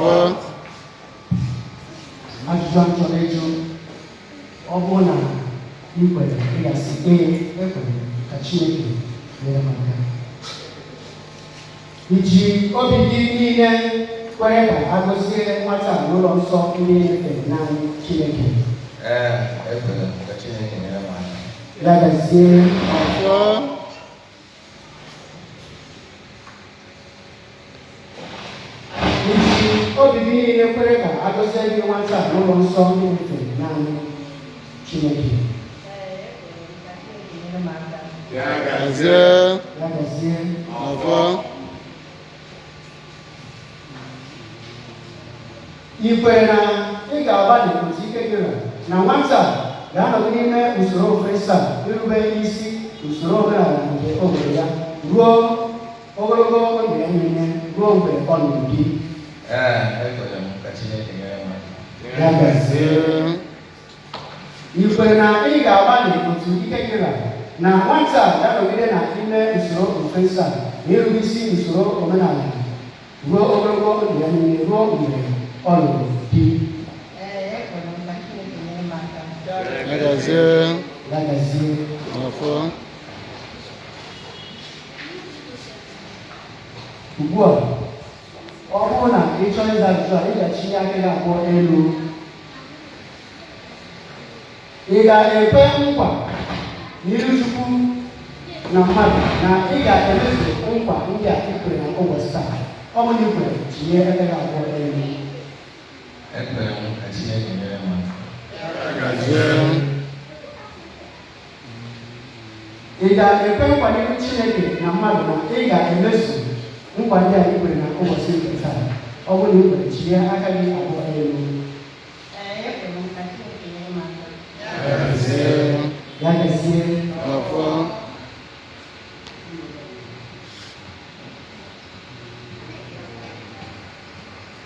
Ọfọ. Ajụjụ a m chọrọ ịjụ, ọ bụrụ na ị kwere, ị ga-asị ee, ekwere ka Chineke nyere m aka. I ji obi gị niile kwere ka a gọzie nwata a n'ụlọ nsọ ndị na-efe naanị Chineke? Ee, ekwere m ka Chineke nyere m aka. Ya gazie. Ọfọ. I ji obi gị niile kwere ka a gọzie gị nwata a n'ụlọ nsọ ndị na-efe naanị Chineke? Ya gazie. Ya gazie. Ọfọ. I kwere na ị ga-agbalị otu ike gị ra na nwata a ga-anọgide n'ime usoro ofufe nsọ a, irube isi usoro omenala nke obodo ya ruo ogologo ndụ ya niile, ruo mgbe ọ lụrụ di? Ee, ekwere m ka Chineke nyere m aka. Ya gazie. I kwere na ị ga-agbalị otu ike gị ra na nwata a ga-anọgide na ime usoro ofufe nsọ a na irube isi usoro omenala ruo ogologo ndụ ya niile, ruo mgbe ọ lụrụ di? Ya gazie. Ya gazie. Ọfọ. Ugbu a, ọ bụrụ na ị chọrọ ịza ajụjụ a, ị ga-achinye aka gị abụọ elu. Ị ga-ekwe nkwa n'iru Chukwu na mmadụ na ị ga-emezu nkwa ndị a i kwere na ụbọchị taa? Ọ bụrụ na ị kwere, chinye aka gị abụọ elu. Ekwere m ka Chineke nyere m aka. Ya gazie. Ị ga-ekwe nkwa n'iru Chineke na mmadụ na ị ga-emezu nkwa ndị a i kwere na ụbọchị nke taa? Ọ bụrụ na ị kwere, chinye aka gị abụọ elu. Ya gazie. Ya gazie. Ọfọ.